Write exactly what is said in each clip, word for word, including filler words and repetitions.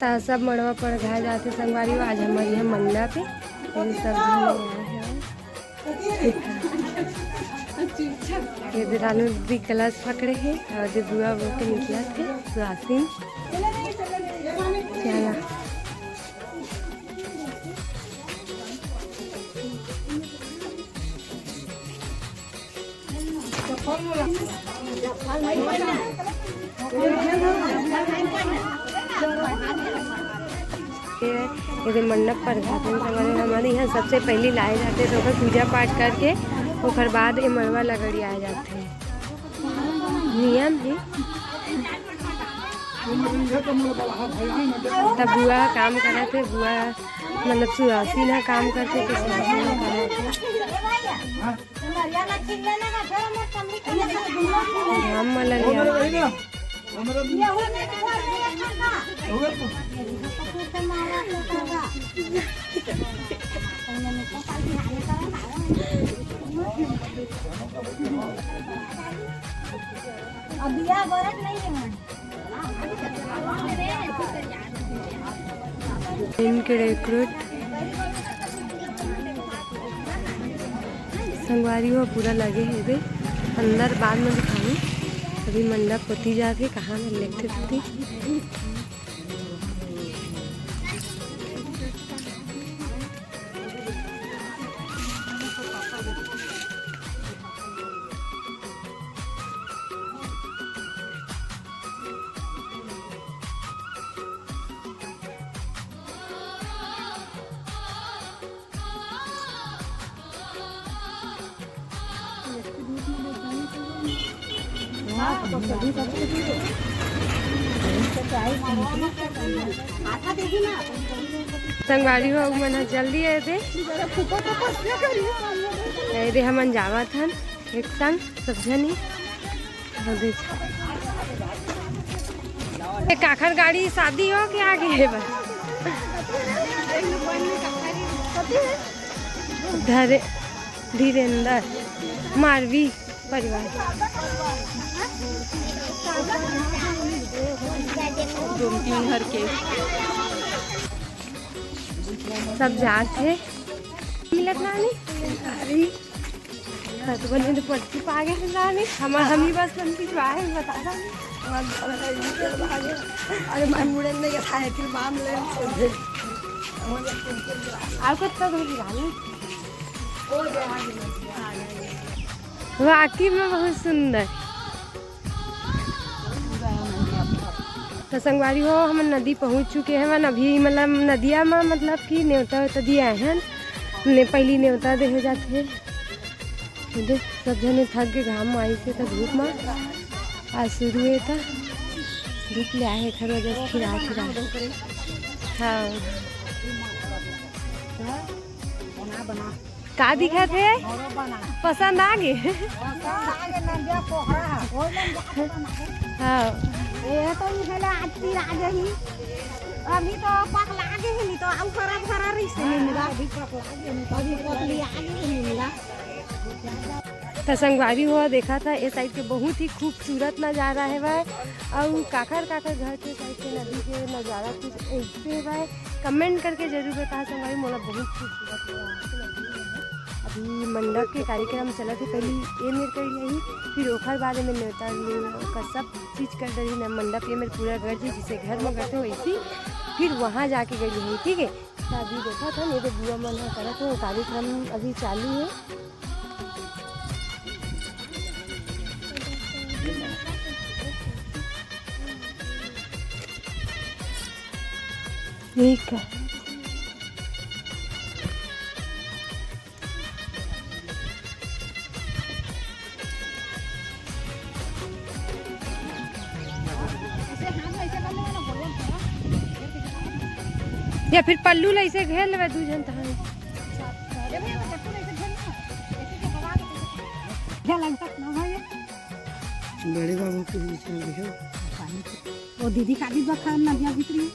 त सब मड़वा पड़घाए जाथे संगवारी हो, आज हमर इहाँ मंडप हे, ये सब झन आए हवय। ये दे रानू दीदी कलश पकड़े हे अउ दे बुआ बहू के निकलत हे सुहासिन। चला। ये, ये दे मंडप पड़घाथे संगवारी, हमर इहाँ सबसे पहिली लाए जाथे, तो ओकर पूजा पाठ करके ओकर बाद ये मड़वा ल गड़ियाए जाथे। नियम हे। तब बुआ ह काम करत हे, बुआ मतलब सुहासिन ह काम करथे, तो सुहासिन ह करत हे। घाम वाला ले आओ। अब बिया बरत नहीं है। इनके recruit संगवारी हो पूरा लगे हे बे, अंदर बाद में दिखाऊँ। अभी मंडप होती जाके कहाँ में लेते थे। संगवारी हो, मन ह जल्दी आए दे। आए दे, हमन जावत हन एक संग सब झनी। ये काखर गाड़ी शादी हो के आगे हे बस। धरे धीरेंद्र मारवी परिवार। गोमती घर के सब जात हे। मिलत नानी। अरे। हाँ, तो बोले तो पर्ची पा गए हैं नानी। हम, हम ही बस हम पिछवाए हैं, बता रहा हूँ। अरे, मैं मुड़न नहीं गया था, फिर माम ले। और कुछ तो नहीं रानी। वाकई में बहुत सुंदर। तो संगवारी हो, हमन नदी पहुंच चुके हवन। अभी मतलब नदिया में मतलब कि नेवता वेवता दिए आए हन। ने पहली नेवता देहे जाथे। दे, सब झने थक के घाम में आइस हे त धूप में। आज शुरू हे त धूप ले आए हे, घर वजह से फिर आ, फिर आ। हाँ। का दिखत हे? पसंद आ गे? हाँ। ये तो इहला आज की राज ही। अभी तो पकला गे हे, नहीं तो आऊ हरा भरा रहिस हे नींदा। अभी पकला गे हे, नहीं तो अभी पकली आ गे हे नींदा। त संगवारी हो, देखा था, ए side के बहुत ही खूबसूरत नजारा हेवय। अउ काखर काखर घर के side के नदी के नजारा कुछ ऐसे हेवय, comment करके जरूर बताओ संगवारी, मोला बहुत खूबसूरत लगा। अभी मंडप के कार्यक्रम चलत हे, पहली ये मेर कर लिही, फिर ओखर बाद में नेवता का सब चीज कर डरी ना। मंडप ये मेर पूरा घर जी, जिसे घर में करते वैसी, फिर वहाँ जाके गई है, ठीक है। तो अभी देखा था, मेरे बुआ मन ह करत हे, कार्यक्रम अभी चालू है। यही का। या फिर पल्लू ला ऐसे घेर लेवे दू झन तहां। बड़े बाबू के बीच में भी हो। वो दीदी का भी बखा नदिया भीतरी।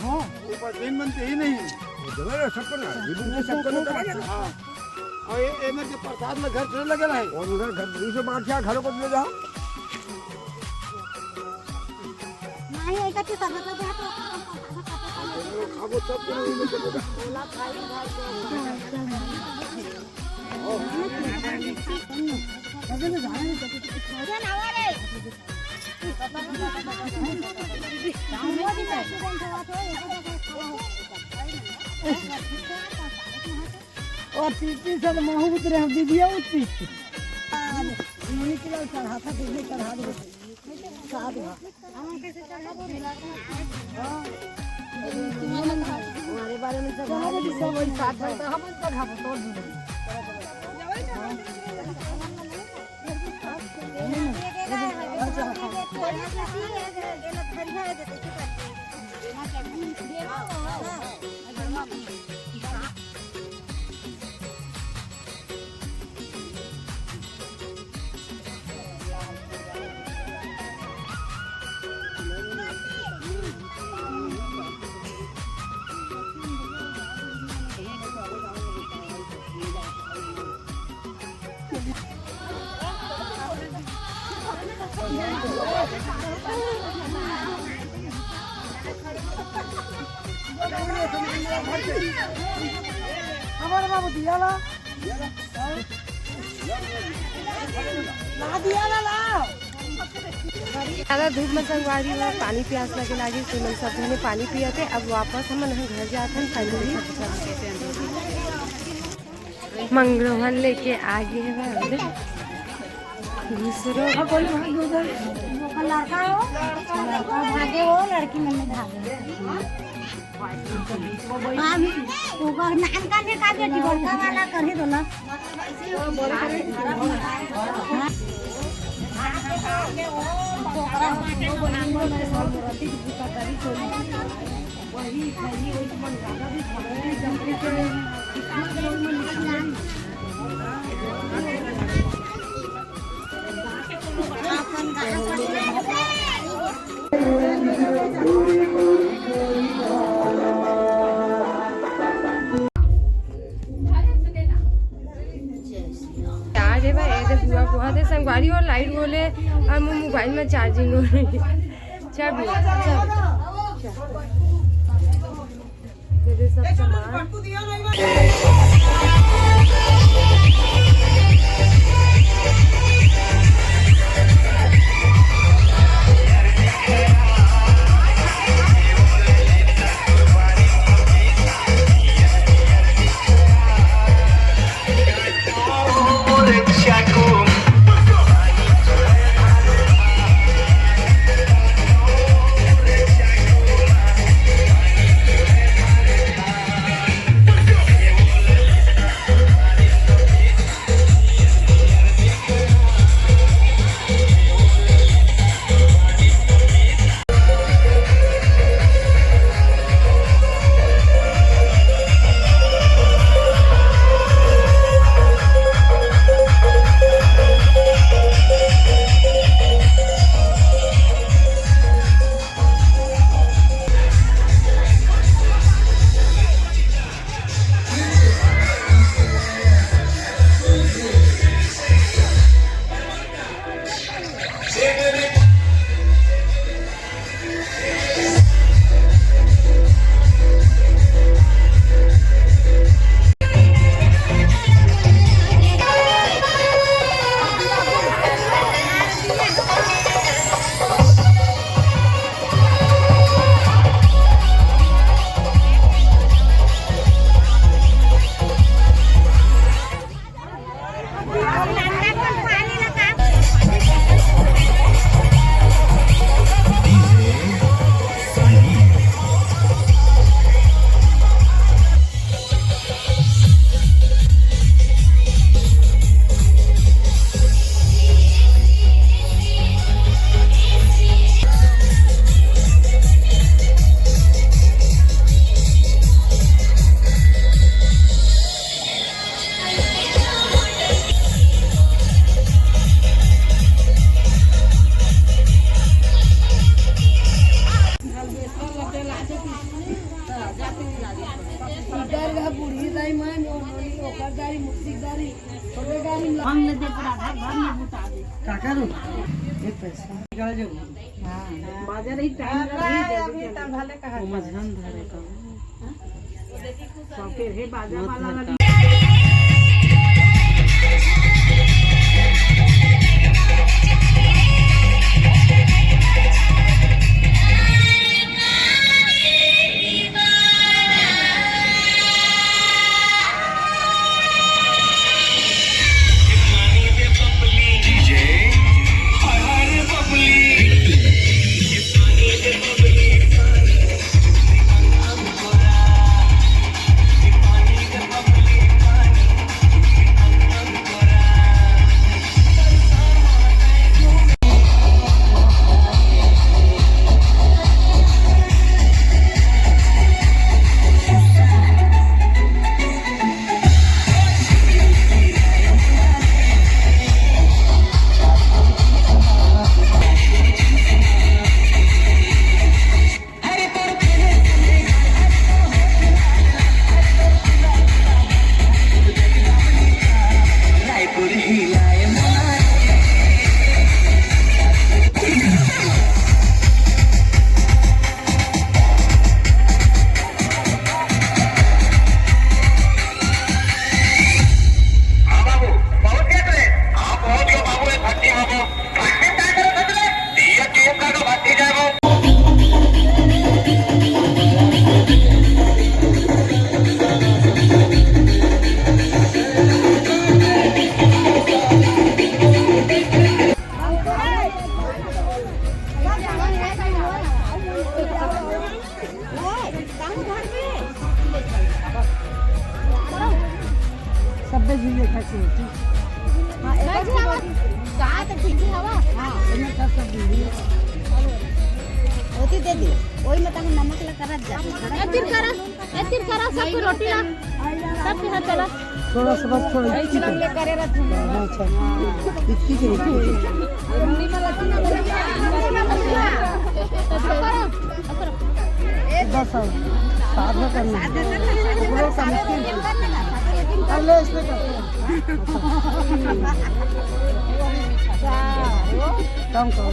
हाँ। ऊपर पेन बनते ही नहीं। वो जगह है, सबको ना, ये बनते सबको ना करा जाता। हाँ। और ये, ये मेरे के प्रसाद में घर चले लगे रहे। और उधर घर, इसे बांट के घरों को ले जाओ। नहीं, एक अच्छी शरबत लग गया तो खाबो सब। और पीपी से तो महू उतरे हम दीदिया उठ पीपी। मम्मी के लिए चढ़ा था, दीदी चढ़ा दे। साथ में। हमारे बारे में सब चढ़ा दे, सब वही साथ में तो हम तो खाबो तोड़ दूंगी। हमारे बाबू दिया ला। ला दिया ला, ला। ज्यादा धूप में संगवारी हो, पानी प्यास लगे लागे, तो मन सब जने पानी पियत हे। अब वापस हमन ह घर जात हन finally। मंगरोहन लेके आ गे हे बा। घुसरो। ओकर लड़का हो, भागे हो, लड़की मन में भागे। हाँ, ओकर नानका ने का बेटी बड़का वाला कर ही दो ना। चार्ज हे भाई, ये देख, बुआ, बुआ दे संगवारी और लाइट बोले और मोर मोबाइल में चार्जिंग हो रही है। चाबी, चाबी। ये दे सब सामान। निकल जाओ। हाँ। बाजा नहीं, टाइम लगी, अभी जल्दी तब भले कहा वो मझन धरे का। तो फिर हे बाजा मत वाला धर लगी। सब्बे झींगे खाते हैं। हाँ, एक बार का तो झींगे हवा। हाँ, इन्हें का सब झींगे। होती दे दी। वही में तक नमक ला करत जा। ए, फिर करा, ए, फिर करा, सबको रोटी ला। सब के हाथ चला। थोड़ा सा बस, थोड़ा इतनी तो। हाँ, अच्छा। इतनी तो, इतनी तो। बस अब साधना करना है। थोड़ा सा मुश्किल है। अरे ले, इसमें कर। कम करो।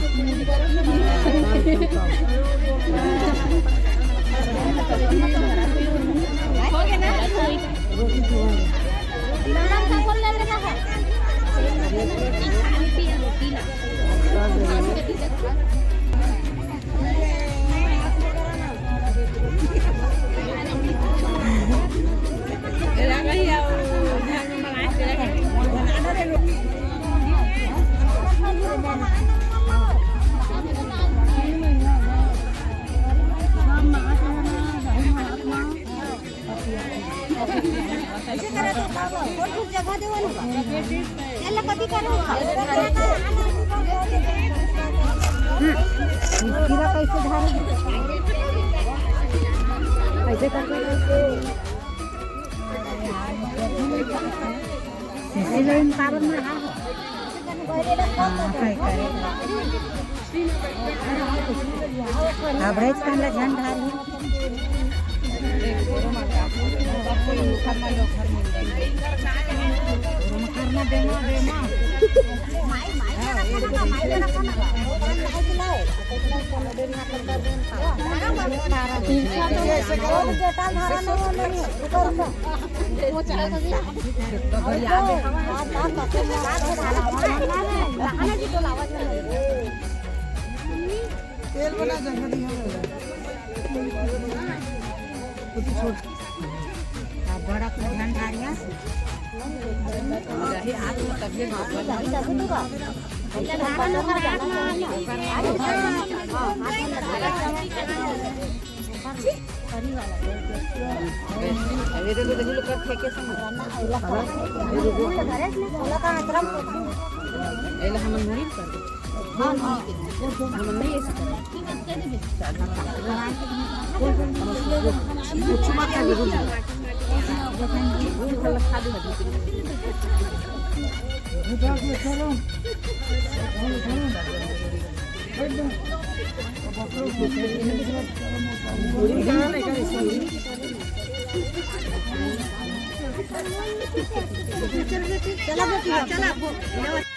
ऐसे करे तो बाबा, कोन कुछ जगह देवो ना। चल, कथी करो? पूरा कैसे धारे? कैसे करके? इसी लाइन पार में है। अबरेज कांदा झन ढारी। तेल वाला जगह दिया है। तो तू छोड़। अब बड़ा को ध्यान आ रहा। अरे तो देखो, लोग का फेंके से मत। एला हमन मुड़ी कर दे। हाँ, हाँ। हमन नहीं ऐसे करना। कुछ मत कर दे। चला बेटी, चला।